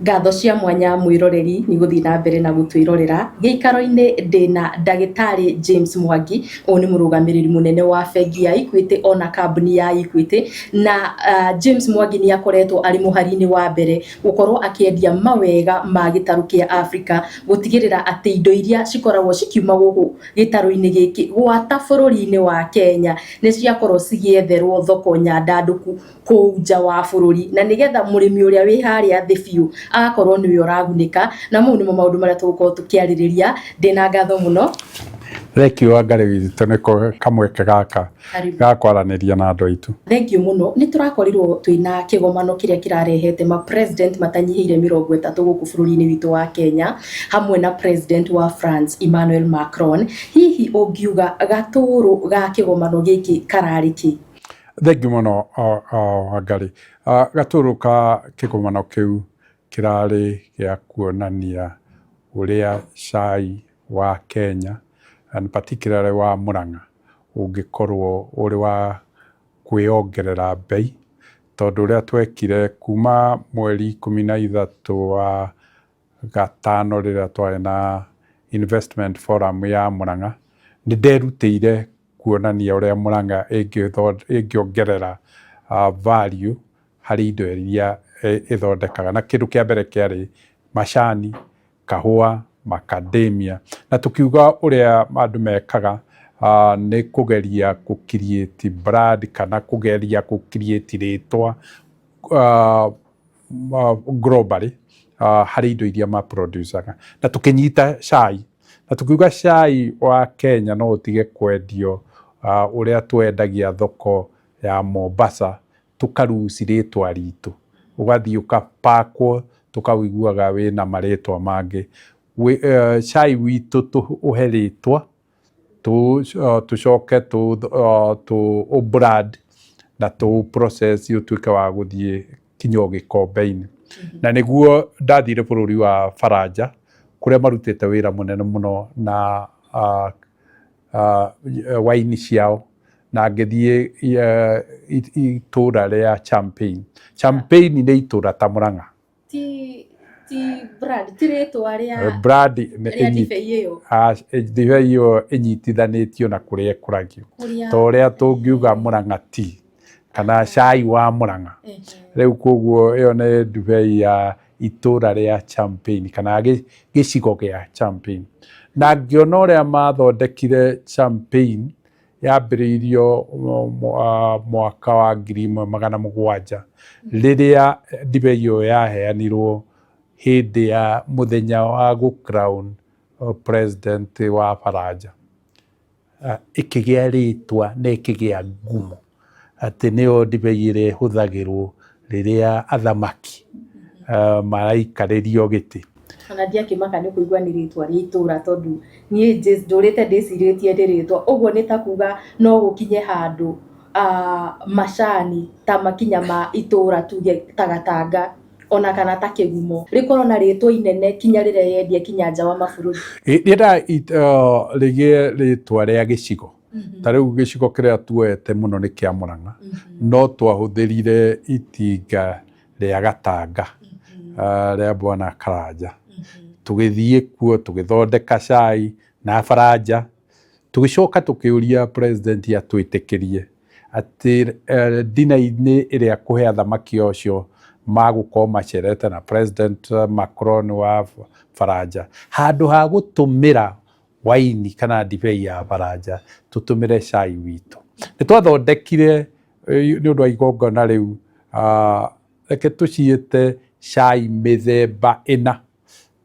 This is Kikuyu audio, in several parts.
Ngatho cia mwanya mwiroreri ni guthii na mbere na gutwirorera. Giikaro-ini ndina Ndagitari James Mwangi. Uyu ni murugamiriri munene wa bengi ya Equity ona kambuni ya Equity. Na James Mwangi ni akoretwo ari muhari-ini wa mbere gukorwo akiendia mawega ma gitaru kia Africa, gutigirira ati indo iria cikoragwo cikiuma guku gitaru-ini giki gwata bururi-ini wa Kenya ni ciakorwo cigietherwo thoko nyandanduku kuu nja wa bururi, na nigetha murimi uria wi haria thi biu agakorwo niwe ũragunĩka. Na mau nĩmo maũndũ marĩa tũgũkorwo tũkĩarĩrĩria. Ndĩna ngatho mũno. Thank you, Wangari witũ, nĩ kamweke gaka ga kwaranĩria na andũ aitũ. Thank you mũno. Nĩ tũrakorirwo twĩna kĩgomano kĩrĩa kĩrarehete ma president matanyihĩire 30 gũkũ bũrũri-inĩ witũ wa Kenya, hamwe na president wa France Emmanuel Macron. Hihi ũngiuga gatũrũ ga kĩgomano gĩkĩ kararĩ kĩ? Thank you mũno, Wangari. Gatũrũ ka kĩgomano kĩu kĩrarĩ gĩa kuonania ũrĩa cai wa Kenya, and particularly wa Murang'a, ũngĩkorwo ũrĩ wa kwĩongerera mbei, tondũ ũrĩa twekire kuma mweri 13 wa gatano, rĩrĩa twarĩ na investment forum ya Murang'a, nĩ nderutĩire kuonania ũrĩa Murang'a ĩngĩongerera value harĩ indo iria ĩthondekaga. Na kĩndũ kĩa mbere kĩarĩ macani, kahũa, macadamia. Na tũkiuga ũrĩa andũ mekaga nĩ kũgeria kũ create brand kana kũgeria kũ create rĩtwa globally harĩ indo iria ma producaga. Na tũkĩnyita cai na tũkiuga cai wa Kenya no ũtige kwendio ũrĩa twendagia thoko ya Mombasa, tũkaruci rĩtwa ritũ, ũgathiĩ ũkapakwo, tũkawĩiguaga wĩna marĩtwa mangĩ. Cai witũ tũũhe rĩtwa, tũcoke tũ brand na tũ process ũtuĩke wa gũthiĩ kinya o gĩkombe-inĩ. Na nĩguo ndathire bũrũri wa Faranja, kũrĩa marutĩte wĩra mũnene mũno na waini ciao, na ngĩthiĩ itũra rĩa Champagne. Champagne nĩ itũra ta Murang'a. Ti brand, ti rĩtwa rĩa brand rĩa ndibei ĩyo? Ndibei ĩyo ĩnyitithanĩtio na kũrĩa ĩkũragio, ta ũrĩa tũngiuga Murang'a tea kana cai wa Murang'a. Rĩu koguo ĩyo nĩ ndibei ya itũra rĩa Champagne kana gĩcigo gĩa Champagne. Na ngĩona ũrĩa mathondekire Champagne. Yambĩrĩirio mwaka wa 1700, rĩrĩa ndibei ĩyo yaheanirwo hĩndĩ ya mũthenya wa gũ crown president wa Faranja. Ĩkĩgĩa rĩtwa na ĩkĩgĩa ngumo atĩ nĩyo ndibei ĩrĩa ĩhũthagĩrwo rĩrĩa athamaki maraikarĩrio gĩtĩ. Ona ndiakĩmaka nĩ kũigua nĩ rĩtwa rĩa itũra, tondũ niĩ ndũrĩte ndĩcirĩtie nĩ rĩtwa. Ũguo nĩ ta kuga no gũkinye handũ macani ta makinya ma itũra, tuge ta Gatanga ona kana ta Kĩgumo, rĩkorwo na rĩtwa inene kinya rĩrĩa yendia kinya nja wa mabũrũri. Rĩendaga rĩgĩe rĩtwa rĩa gĩcigo. Ta rĩu gĩcigo kĩrĩa tuoete mũno nĩ kĩa Murang'a, no twahũthĩrire itinga rĩa Gatanga rĩa Bwana Karanja. Tũgĩthiĩ kuo, tũgĩthondeka cai na Faranja, tũgĩcoka tũkĩũria president atwĩtĩkĩrie atĩ dinner-inĩ ĩrĩa kũhe athamaki acio magũkorwo macerete na President Macron wa Faranja, handũ ha gũtũmĩra waini kana ndibei ya Faranja, tũtũmĩre cai witũ. Nĩ twathondekire nĩ ũndũ wa igongona rĩu, reke tũciĩte cai mĩthemba ĩna,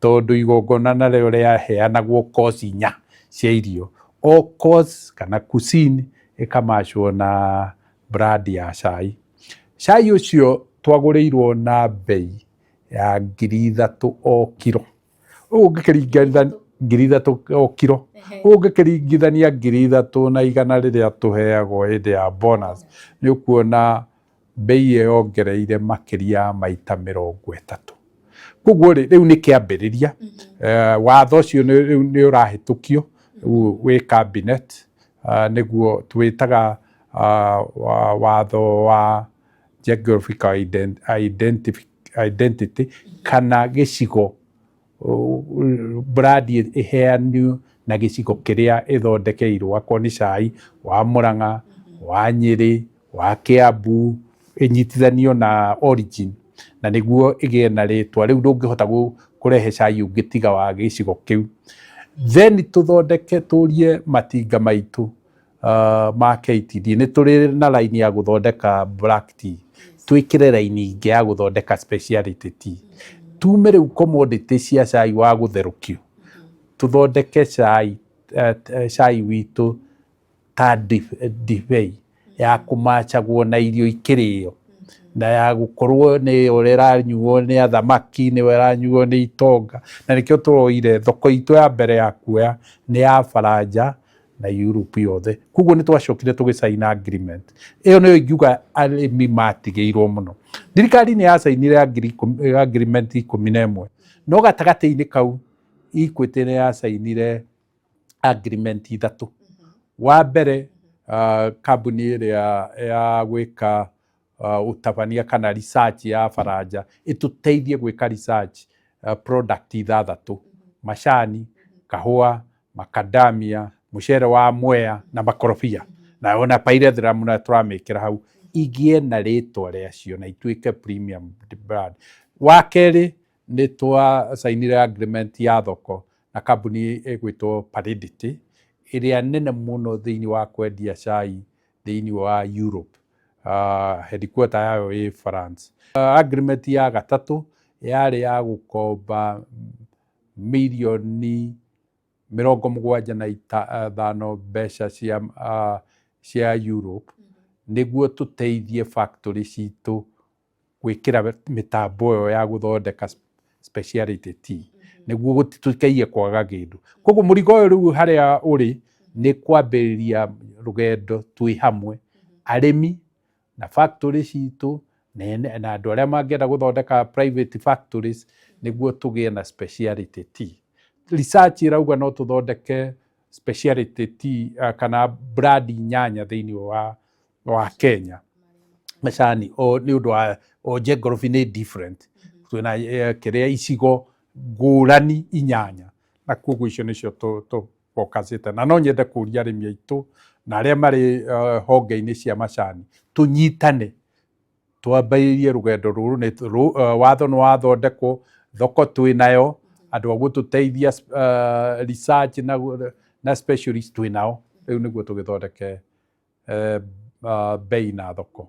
tondũ igongona narĩo rĩaheanagwo course inya cia irio. O course kana cuisine ĩkamacwo na brand ya cai. Cai ũcio twagũrĩirwo na bei ya 3000 o kiro. Ũguo ũngĩkĩringithania 3000 o kiro, ũguo ũngĩkĩringithania 3100 rĩrĩa tũheagwo hĩndĩ ya bonus, nĩ ũkuona bei ĩyo yongereire makĩria ya maita 30. Koguo rĩ, rĩu nĩ kĩambĩrĩria. Watho ũcio rĩu nĩ ũrahĩtũkio, rĩu wĩ cabinet, nĩguo twĩtaga watho wa geographical identity kana gĩcigo, brand ĩheanio na gĩcigo kĩrĩa ĩthondekeirwo, akorwo nĩ cai wa Murang'a, wa Nyĩrĩ, wa Kiambu, ĩnyitithanio na origin na nĩguo ĩgĩe na rĩtwa rĩu. Ndũngĩhota kũrehe cai ũngĩ tiga wa gĩcigo kĩu. Then tũthondeke, tũrie matinga maitũ ma KTD. Nĩ tũrĩ na line ya gũthondeka black tea, twĩkĩre line ingĩ ya gũthondeka speciality tea, tume rĩu commodity cia cai wa gũtherũkio, tũthondeke cai witũ ta ndibei ya kũmacagwo na irio ikĩrĩo, na ya gũkorwo nĩ ũrĩa ĩranyuo nĩ athamaki, nĩyo ĩranyuo nĩ itonga. Na nĩkĩo tũroire thoko itũ ya mbere ya kuoya nĩ ya Baranja na Europe yothe. Koguo nĩ twacokire tũgĩcaina agreement ĩyo, nĩyo ingiuga arĩmi matigĩirwo mũno. Thirikari nĩ yacainire agreement 11, no gatagatĩ-inĩ kau Equity nĩ yacainire agreement ithatũ. Wa mbere, kambuni ĩrĩa ya gwĩka ũtabania kana research ya Baranja ĩtũteithie gwĩka research product ithathatũ: macani, kahũa, macadamia, mũcere wa Mwea na makorobia, na ona pyrethrum na tũramĩkĩra hau, igĩe na rĩtwa rĩacio na ituĩke premium brand. Wa kerĩ, nĩ twacainire agreement ya thoko na kambuni ĩgwĩtwo Paridity, ĩrĩa nene mũno thĩinĩ wa kwendia cai thĩinĩ wa Europe. Headquarter yayo ĩ France. Agreement ya gatatũ yarĩ ya gũkomba mirioni 75 mbeca cia Europe, nĩguo tũteithie factory citũ gwĩkĩra mĩtambo ĩyo ya gũthondeka speciality tea, nĩguo tũtikaige kwaga kĩndũ. Koguo mũrigo ũyũ rĩu harĩa ũrĩ nĩ kwambĩrĩria rũgendo twĩ hamwe, arĩmi na factory citũ na andũ arĩa mangĩenda gũthondeka private factories, nĩguo tũgĩe na speciality tea. Research ĩrauga no tũthondeke speciality tea kana brand inyanya thĩinĩ wa Kenya macani, o nĩ ũndũ wa o geography nĩ different, twĩna kĩrĩa icigo ngũrani inyanya, na koguo icio nĩcio tũ focusĩte. Na no nyende kũria arĩmi aitũ na arĩa marĩ honge-inĩ cia macani, tũnyitane twambĩrĩrie rũgendo rũrũ. Watho nĩ wathondekwo, thoko twĩ nayo, andũ a gũtũteithia research na specialist twĩ nao rĩu, nĩguo tũgĩthondeke bei na thoko.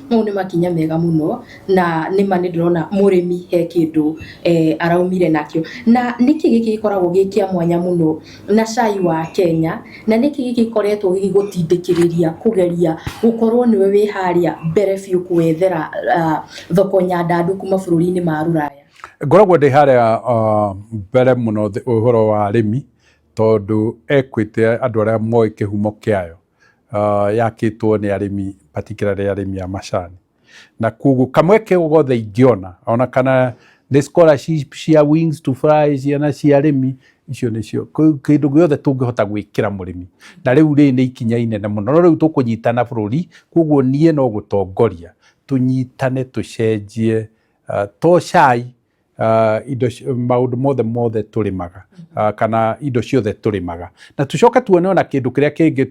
Mau nĩ makinya mega mũno, na nĩma nĩ ndĩrona mũrĩmi he kĩndũ araumire nakĩo. Na nĩkĩ gĩkĩ gĩkoragwo gĩ kĩa mwanya mũno na cai wa Kenya, na nĩkĩ gĩkĩ gĩkoretwo gĩgĩgũtindĩkĩrĩria kũgeria gũkorwo nĩwe wĩ harĩa mbere biũ kwethera thoko nyandandũku mabũrũri-inĩ ma rũraya? Ngoragwo ndĩ harĩa mbere mũno ũhoro wa arĩmi, tondũ Equity, andũ arĩa moĩ kĩhumo kĩayo, yakĩtwo nĩ arĩmi, particularly arĩmi a macani, na koguo kamweke o gothe ingĩona, ona kana nĩ scholarship cia Wings to Fly, ciana cia arĩmi, icio nĩcio kĩndũ gĩothe tũngĩhota gwĩkĩra mũrĩmi. Na rĩu rĩ nĩ ikinya inene mũno, no rĩu tũkũnyitana bũrũri. Koguo niĩ no gũtongoria tũnyitane, tũcenjie to cai, indo maũndũ mothe mothe tũrĩmaga, kana indo ciothe tũrĩmaga, na tũcoke tuone ona kĩndũ kĩrĩa kĩngĩ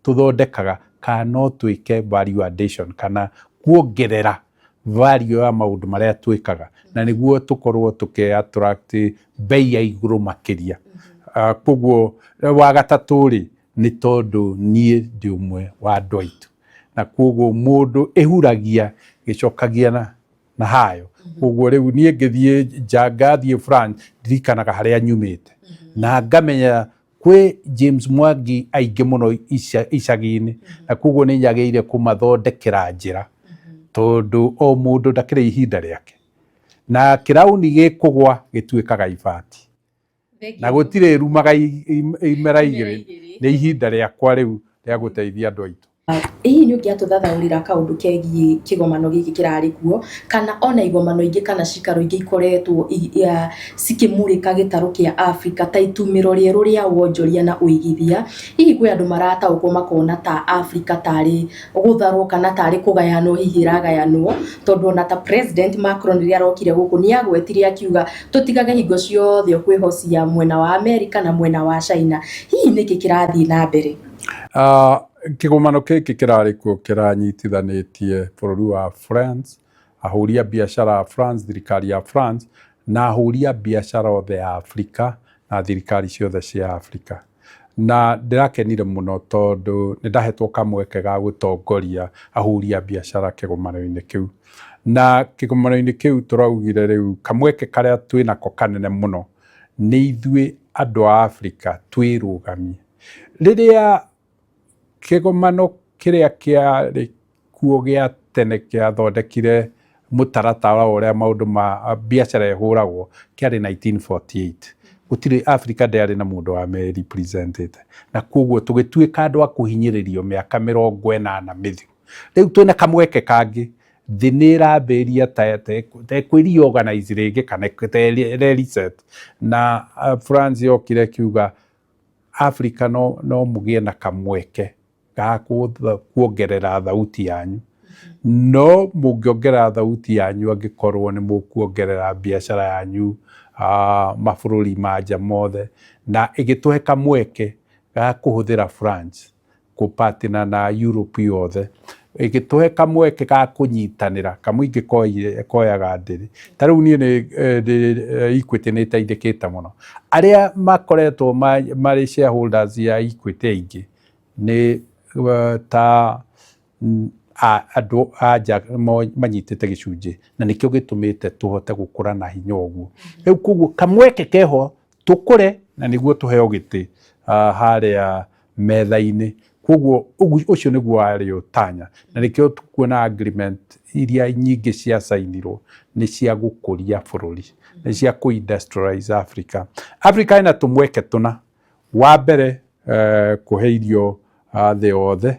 tũthondekaga, kana no twĩke value addition kana kuongerera value ya maũndũ marĩa twĩkaga, na nĩguo tũkorwo tũkĩ attract bei ya igũrũ makĩria. Koguo wa gatatũ rĩ, nĩ tondũ niĩ ndĩ ũmwe wa andũ aitũ, na koguo mũndũ ĩhuragia gĩcokagia na hayo. Koguo rĩu niĩ ngĩthiĩ nja, ngathiĩ France, ndirikanaga harĩa nyumĩte na ngamenya kwĩ James Mwangi aingĩ mũno icagi-inĩ, na koguo nĩ njagĩrĩire kũmathondekera njĩra, tondũ o mũndũ ndakĩrĩ ihinda rĩake, na kĩrauni gĩkũgwa gĩtuĩkaga ibati, na gũtirĩ rumaga imera igĩrĩ. Nĩ ihinda rĩakwa rĩu rĩa gũteithia andũ aitũ. Hihi nĩ ũngĩatũthathaũrĩra kaũndũ kegiĩ kĩgomano gĩkĩ kĩrarĩ kuo, kana ona igomano ingĩ kana cikaro ingĩ ikoretwo cikĩmũrĩka gĩtarũ kĩa Afrika ta itumĩro rĩerũ rĩa wonjoria na ũigithia? Hihi kwĩ andũ marataũkwo makona ta Afrika tarĩ gũtharwo kana tarĩ kũgayanwo hihi ĩragayanwo, tondũ ona ta President Macron rĩrĩa arokire gũkũ nĩ agwetire akiuga tũtigage hingo ciothe kwĩhocia mwena wa Amerika na mwena wa China. Hihi nĩkĩ kĩrathiĩ na mbere? Kĩgomano gĩkĩ kĩrarĩ kuo kĩranyitithanĩtie bũrũri wa France, ahũri a biacara a France, thirikari ya France na ahũri a biacara othe a Afrika na thirikari ciothe cia Afrika. Na ndĩrakenire mũno tondũ nĩ ndahetwo kamweke ga gũtongoria ahũri a biacara kĩgomano-inĩ kĩu. Na kĩgomano-inĩ kĩu tũraugire rĩu kamweke karĩa twĩnako kanene mũno nĩ ithuĩ andũ a Afrika twĩrũgamie. Rĩrĩa kĩgomano kĩrĩa kĩarĩ kuo gĩa tene kĩathondekire mũtaratara wa ũrĩa maũndũ ma biacara ĩhũragwo kĩarĩ 1948, gũtirĩ Africa ndĩarĩ na mũndũ wa representĩte, na koguo tũgĩtuĩka andũ a kũhinyĩrĩrio mĩaka 80 mĩthiru. Rĩu twĩna kamweke kangĩ, thĩ nĩ ĩrambĩrĩria ta ĩkwĩ reorganize rĩngĩ kana ta ĩre reset, na France yokire ĩkiuga Africa no mũgĩe na kamweke ga kuongerera thauti yanyu, no mũngĩongerera thauti yanyu angĩkorwo nĩ mũkuongerera biacara yanyu mabũrũri ma nja mothe, na ĩgĩtũhe kamweke ga kũhũthĩra France kũpartner na Europe yothe, ĩgĩtũhe kamweke ga kũnyitanĩra kamũingĩ koyaga ndĩrĩ. Ta rĩu niĩ nĩ Equity nĩ ĩteithĩkĩte mũno, arĩa makoretwo marĩ shareholders ya Equity aingĩ nĩ ta andũ a nja manyitĩte gĩcunjĩ, na nĩkĩo gĩtũmĩte tũhote gũkũra na hinya ũguo. Rĩu koguo kamweke keho tũkũre na nĩguo tũheo gĩtĩ harĩa metha-inĩ. Koguo ũcio nĩguo warĩ ũtanya, na nĩkĩo tukuona agreement iria nyingĩ ciacainirwo nĩ cia gũkũria bũrũri, nĩ cia kũ industrialize Africa. Africa ĩna tũmweke tũna. Wa mbere, kũhe irio thĩ yothe.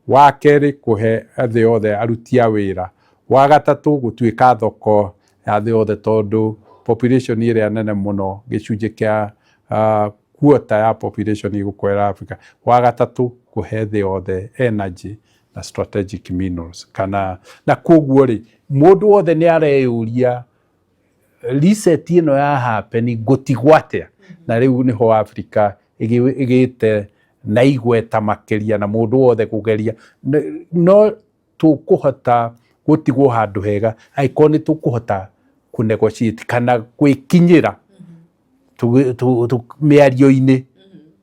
Wa kerĩ, kũhe thĩ yothe aruti a wĩra. Wa gatatũ, gũtuĩka thoko ya thĩ yothe, tondũ population ĩrĩa nene mũno, gĩcunjĩ kĩa quarter ya population ĩgũkorera Africa. Wa gatatũ, kũhe thĩ yothe energy na strategic minerals kana. Na koguo rĩ, mũndũ wothe nĩ areyũria reset ĩno ya happen ngũtigwo atĩa, na rĩu nĩho Africa ĩgĩte na igweta makĩria na mũndũ wothe kũgeria. No tũkũhota gũtigwo handũ hega angĩkorwo nĩ tũkũhota kũ negotiate kana gwĩkinyĩra mĩario-inĩ,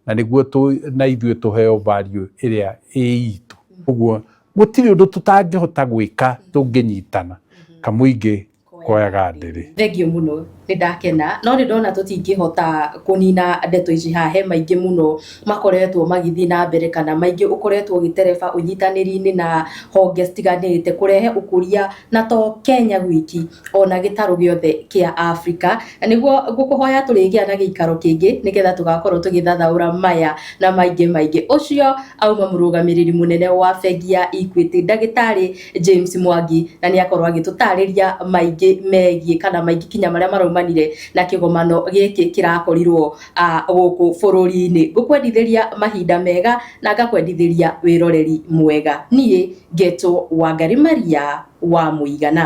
na nĩguo na ithuĩ tũheo value ĩrĩa ĩ itũ. Ũguo gũtirĩ ũndũ tũtangĩhota gwĩka tũngĩnyitana. Kamũingĩ koyaga ndĩrĩ. Thengiũ mũno, nĩ ndakena, no nĩ ndona tũtingĩhota kũnina ndeto ici haha. He maingĩ mũno makoretwo magĩthiĩ na mbere kana maingĩ ũkoretwo ũgĩtereba ũnyitanĩri-inĩ na honge citiganĩte kũrehe ũkũria, na to Kenya gwiki, ona gĩtarũ gĩothe kĩa Afrika. Na nĩguo ngũkũhoya tũrĩgĩa na gĩikaro kĩngĩ nĩgetha tũgakorwo tũgĩthathaũra maya na maingĩ maingĩ. Ũcio auma mũrũgamĩrĩri mũnene wa bengi ya Equity, ndagĩtarĩ James Mwangi, na nĩ akorwo agĩtũtarĩria maingĩ megiĩ kana maingĩ kinya marĩa maraumanire na kĩgomano gĩkĩ kĩrakorirwo gũkũ bũrũri-inĩ. Ngũkwendithĩria mahinda mega na ngakwendithĩria wĩroreri mwega. Niĩ ngetwo Wangari Maria wa Mũigana.